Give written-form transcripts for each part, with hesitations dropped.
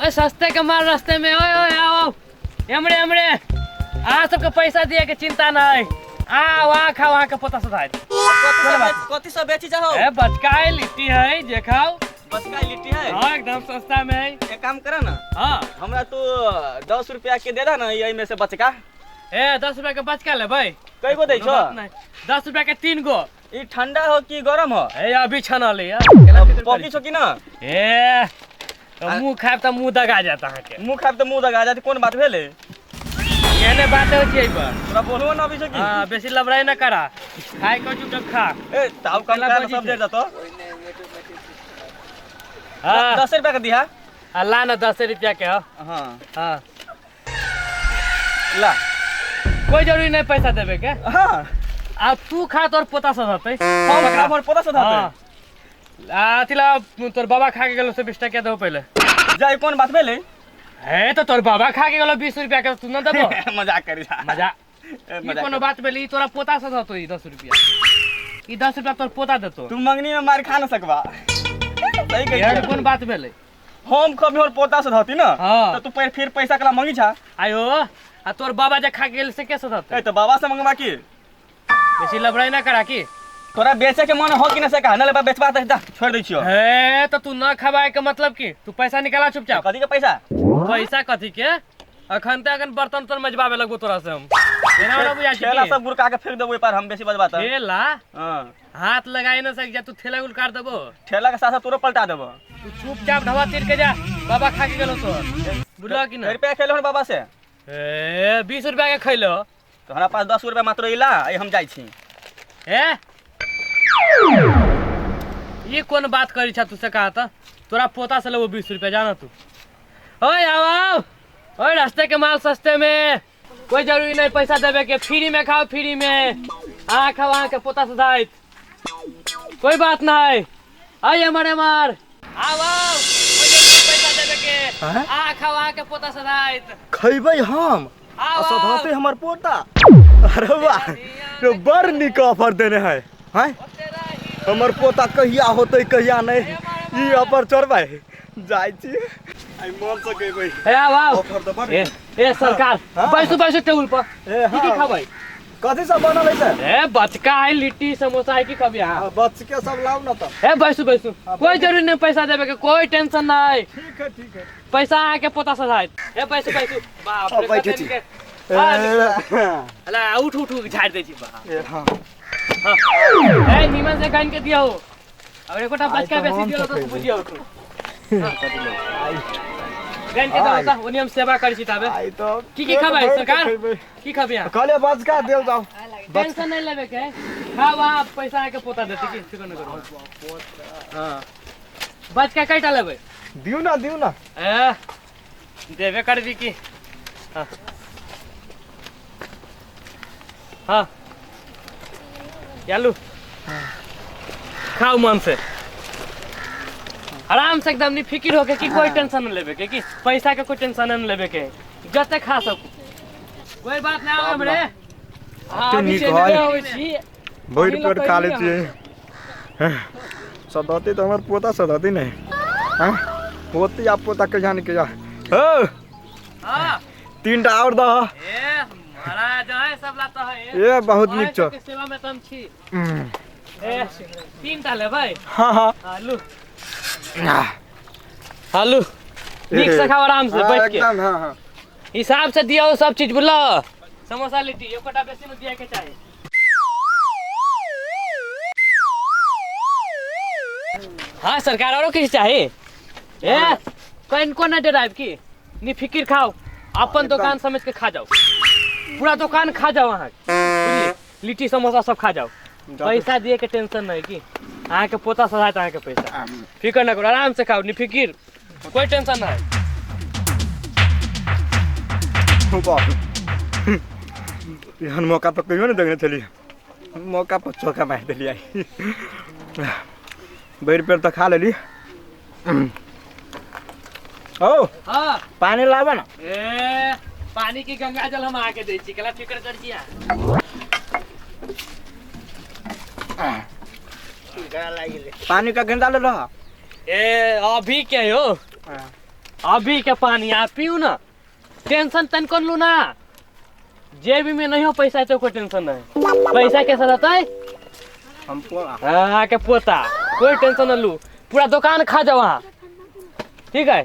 ओए सस्ते के माल रास्ते में। ओए ओए आओ आओ, एमरे एमरे, अहाँ सबके पैसा दिए के चिंता नहीं। आ वहाँ खाओ, अहाँ के पोता सधाय। कथी सब बेची चाहो? ए बचका है, लिट्टी है, जे खाओ। बचका लिट्टी है? हाँ एकदम सस्ता में है। एक काम करा ना। हाँ। हमरा तू 10 रुपया के दे दा ना, यही में से बचका। ए 10 रुपया के बचका लेबै? कई गो दै कोनो छो? बात नहीं। 10 रुपया के 3 गो। ई ठंडा हो कि गरम हो? ए अभी छनल है। केना फिक्र पकी करी? छो कि ना? ए तो मुंह खाएब त मुंह दगा जात अहाँके। मुंह खाएब त मुंह दगा जात, कोन बात भेलै? एहने बात होइ छै एहि पर। तोरा बोलबो ना अबै छौ की? हाँ, बेसी लबराई ना करा, खाय के चुपचाप खा। ए ताव कम केला कर, बजी सब छै। दे दतो। हाँ। 10 रुपया के दिहा। आ ला ना 10 रुपया के हो। हाँ। हाँ। ला। कोई जरूरी नहीं पैसा देबे के। हाँ। आ तू खा तोर पोता सधतै। हम खा मोर पोता सधतै। हाँ। आ अथी ला तोर बाबा खा के गेलो से 20 टका देबो पहिले। जाय कोन बात भेलै? हे तो तोर बाबा खा के गेलो 20 रुपया के, तू न देबो? मजाक करी जा। मजाक। ए, ई मजाक कोनो करी। बात भेलै? ई तोरा पोता सधतौ ई 10 रुपया। ई 10 रुपया तोर पोता देतो। तू मंगनी में मार खा न सकबा। सही कहै एहन छी। कोन बात भेलै? हम कभी और पोता सधती ना, हाँ। तो तू फिर पैसा कला मंगी छा। आयो, आ तोर बाबा जे खा के गेल से के सधतै? ए तो बाबा से मंगवा की? बेसी लबराई ना करा की? तोरा बेचे के मन हो कि ना से कहा? ना लेबा बेचबा त जा छोड़ दै छियो। हे तो तू ना खबाए के मतलब की? तू पैसा निकाला चुपचाप। कथी के पैसा? पैसा कथी के? अखन त अखन बर्तन तोर मजबावे लगबो तोरा से हम। एना ओना बुझा छी ठेला की? सब गुड़का के फेंक देबो ओइ पर हम बेसी बजबा त। ठेला? हां। हाथ लगाए ना सक जा, तू ठेला गुड़कार देबो। ठेला के साथ साथ तोरो पलटा देबो। तू चुपचाप ढवा तीर के जा, बाबा खा के गेलो तोर। बुझलो कि ना? रुपया खेलो हन बाबा से? ए 20 रुपया के खैलो। तो हमरा पास 10 रुपया मात्र इला, ए हम जाइ छी। ए ये कोन बात करी छा तू से कहा त? तोरा पोता से लेबो 20 रुपया, जाना तू। ओए आओ आओ, ओए रास्ते के माल सस्ते में, कोई जरूरी नहीं पैसा देवे के, फ्री में खाओ फ्री में। आ खाओ अहाँ के पोता से जाइत, कोई बात नहीं। आइए हमारे मार, आओ आओ, कोई जरूरी नहीं पैसा देवे के। हैं? आ खाओ अहाँ के पोता से जाइत। खैबै हम आओ, आ सधौते आओ। हमर पोता। अरे वाह, यो बड़ नीक ऑफर देने है। हैं? हमर पोता कहिया होतै कहिया नहीं, ई ऑफर चढ़बै जाइ छी। आई मन से कहबै। ए आओ आओ। ऑफर तऽ बड़ ए, ए सरकार, हाँ। बैसू बैसू टेबुल पर। ए, की की हाँ। खबै? कथी सब बनल है से? ए बचका है, लिट्टी समोसा है, की खबी अहाँ? हाँ, बचके सब लाउ ना तऽ। ए बैसू बैसू, हाँ, कोई बैठू। जरूरी नहीं पैसा देवे के, कोई टेंशन नहीं। ठीक है ठीक है। पैसा अहाँ के पोता सधाइत। ए बैसू बैसू। बाप रे, हाँ, बैठे कते छी। नीक। हाँ, अला, उठ उठ उठ, झाड़ि दै छी बाप। ए, हाँ। हाँ। ए नीमन से गानि के दियौ। अगर एकोटा आइ बचका तऽ बेसी हम दियौ तऽ सकै बुझियौ तू। गानि के दौ तऽ ओनी हम सेवा करै छी ताबे। आइ तऽ की की खबै पेट भरि के सरकार? खैबै। की खबै अहाँ? कहलियै बचका देल जाउ। टेंशन नहीं लेबे के, खाओ अहाँ, पैसा अहाँके पोता देतै की, फिकर नहि करू। हाँ। बचका कैटा लेबै? दियौ ना दियौ ना। ए देबे करबी की? हाँ। हाँ। यालू। खाओ मन से, आराम से, एकदम नहीं फिक्र होके कि कोई टेंशन नहीं लेबे के, कि पैसा के कोई टेंशन नहीं लेबे के, जते खा सकू कोई बात नहीं। आवे हमरे। हाँ, अभी नीक चलि है। आबै छी। भरि अभी पेट खा लै लऽ छियै। सधौती तऽ हमर पोता सधौती नहि। हैं? पोती आ पोता कहिया ने कहिया। हो। हाँ। 3टा आओर दह। ए महाराज है सब लाता है। ए बहुत नीक छौ। के सेवा में त हम छी। ए 3टा लेबै? हाँ, हाँ। आलू। आलू। नीक से खाओ आराम से हाँ, बैठ के। एकदम, हाँ, हाँ। हिसाब से दियौ सब चीज, बुझलो? समोसा लिट्टी एकोटा बेसी नहि दिया के चाही। हाँ सरकार, औरो किछु चाही? ए कहीं को नहीं डराइब की, नी फिकिर खाओ, अपन दुकान समझ के खा जाओ, पूरा दुकान खा जाओ अहाँ, बुझलिए? लिट्टी समोसा सब खा जाओ, पैसा दिए के टेंशन नहीं की अहाँ के पोता सधात अहाँ के पैसा। फिकर न करो, आराम से खाओ, नी फिकिर, कोई टेंशन नहीं। बाप रे। एहन मौका तऽ कहियो नहि देखने छलियै, मौका पर चौका मारि देलियै। भरि पेट तऽ खा लेली। ओ हाँ। पानी लाबऽ ना। ए पानी की गंगा जल हम आके दै छी, कला फिकर कर छी अहाँ। पानी का गेंदा ले रहा। ए अभी के हो? हाँ। अभी के पानी आ पीऊ ना, टेंशन तनिको लू ना। जेबी में नहीं हो पैसा है तो कोई टेंशन नहीं। पैसा कैसा रहता है? हम हाँ के पोता, कोई टेंशन न लू, पूरा दुकान खा जाओ वहाँ, ठीक है?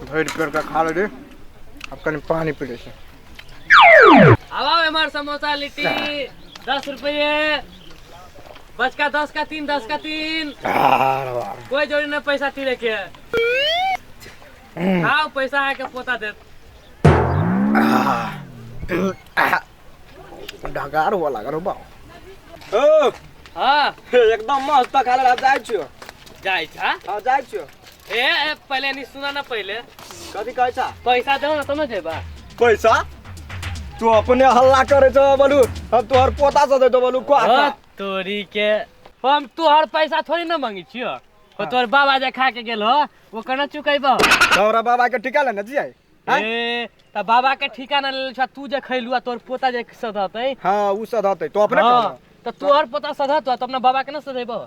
भरि पेट के खा ले, अब कनी पानी पी ले। अब आओ हमार समोसा लिट्टी 10 रुपये, बचका 10 का 3, 10 का 3। कोई जरूरी नहीं पैसा तीरे के, खाओ पैसा आके पोता दे। ढगार हुआ लगा रो बाओ। ओ हाँ एकदम मस्त खा ले, जाय छियो। जाय छा? हां जाय छियो। ए ए पहले नहीं सुना ना, पहले कथी कहै छा? पैसा दो ना तब ना जेबा। पैसा तू अपने हल्ला करे छो बोलू, हम तोहर पोता से देतो बोलू को। तोरी के हम तोहर पैसा थोड़ी ना मांगी छियो। हाँ। तोहर बाबा जे खा के गेल हो वो केना चुकैबो? तोहरा बाबा के ठिका लेने जियै। ए त बाबा के ठिका ना लेल छ, तू जे खैलु आ तोहर पोता जे सधतै। हां उ सधतै तो अपने कह। त तोहर पोता सधत त अपना बाबा के ना सधैबो?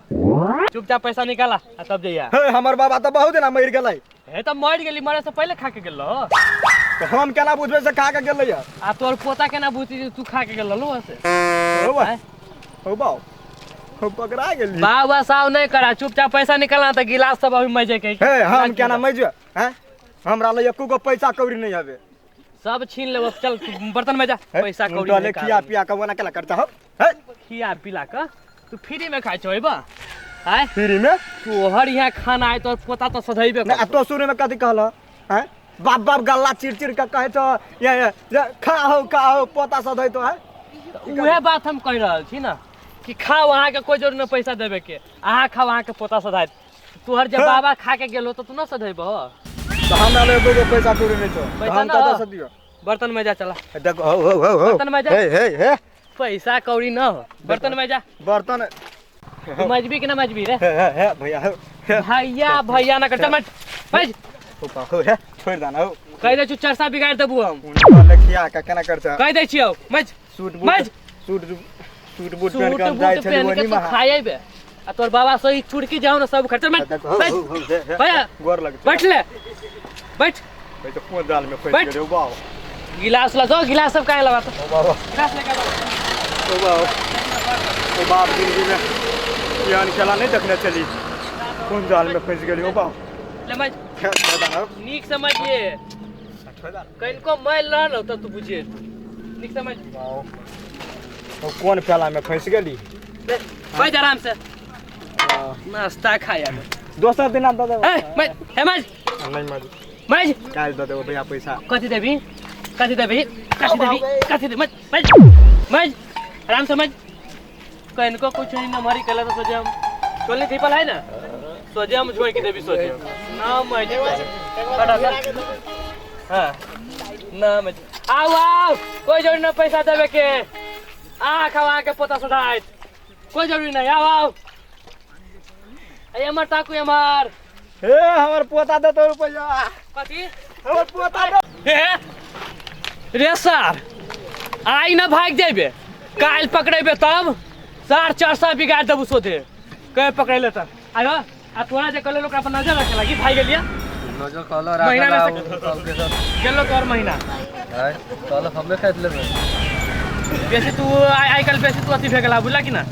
चुपचाप पैसा निकाला आ तब जइया। हे हमर बाबा त बहुत दिना मरि गेलै। हे त मरि गेली, मरे से पहिले खा के गेल हो। त हम केना बुझबै से खा के गेलै? आ तोहर पोता केना बुझती जे तू खा के गेल हो से? हो बा हो बा हम पकड़ा गेली। बाबा साव नहीं करा, चुपचाप पैसा निकालना त गिलास सब अभी मजे के। हे हम केना मजे हैं? हमरा ले एको गो पैसा कौड़ी नहीं हवे, सब छीन लेब। चल बर्तन में जा, पैसा कौड़ी ले खिया पिया के ओना केला करता हो। हे खिया पिला के तू फ्री में खाइ छो बा? आय फ्री में तोहर यहाँ खाना आय तोहर पोता तो सधैबे ना। तो शुरू में कथी कहल हैं? बाप बाप गल्ला चिर चिर के कहे छो ये खाओ खाओ पोता सधै तो है। उहे बात हम कह रहल छी ना कि खाओ, अहाँ के कोई जरूर न पैसा देबे के, अहाँ खाओ अहाँ के पोता सधाइत। तोहर जब बाबा खा के गेलो तो तू न सधैबो? तो हमरा ले एको गो पैसा कौड़ी नहीं छो, पैसा हम कतऽ से दियो? बर्तन में जा, चला देखो हो हो हो हो बर्तन में जा। हे हे हे पैसा कौड़ी न हो, बर्तन में जा। बर्तन मजबी के ना मजबी रे? हे हे भैया भैया भैया ना कर, चल मत मज हो हे छोड़ दाना हो। कह दे छु चरसा बिगाड़ देबू हम। ले खिया के केना कर छ? कह दे छियो मज सूट मज सूट सूट बूट पहन के जाय छली वनी में खाएबे आ तोर बाबा सही चुड़की जाओ ना सब खर्चा मत भैया गोर लग बैठ ले बैठ। भाई तो कोन जाल में फंस गेल बाबा? गिलास ला दो, गिलास सब काहे लगा? ओ बाबा गिलास लेके आओ। ओ बाबा ओ बाप जिंदगी में यान खेला नहीं देखने चली, कोन जाल में फंस गेल ओ बाबा। ले मज नीक समझिए, कनको मैल रहल त तू बुझिए नीक समझ। ओ कोन प्याला में फंस गेली? बैठ आराम से नाश्ता खाया। दोसर दिन दे देबो। ए मज हे मज नहीं मज मज काल दे देबो भैया पैसा। कथि देबी? कथि देबी? कथि देबी? कथि दे मज मज मज आराम से मज। कनको कुछ नहीं न मरी कला तो सोचे हम चोली थीपल है ना, सोचे हम झोई के देबी सोचे ना मज हां ना मज। आओ आओ कोई जरूरी ना पैसा देबे के, आ खावा के पोता सधाइत कोई जरूरी नहीं। आओ आओ ए हमर ताकू हमर हे हमर पोता दे तो रुपया। कथी हमर पोता दे? हे रे सर I ना भाग जेबे, काल पकड़ेबे तब सार 400 बिगाड़ देबू सोधे के पकड़े ले त। आयो आ तोरा जे कहले ओकरा पर नजर रखे लागी भाग गेलिया। नजर कहलो राखला गेलो तोर महीना हां कहलो हमे खरीद लेबे बेसी तू आइ काल्हि बेसी तू अथी भे गेला बुझला कि ना।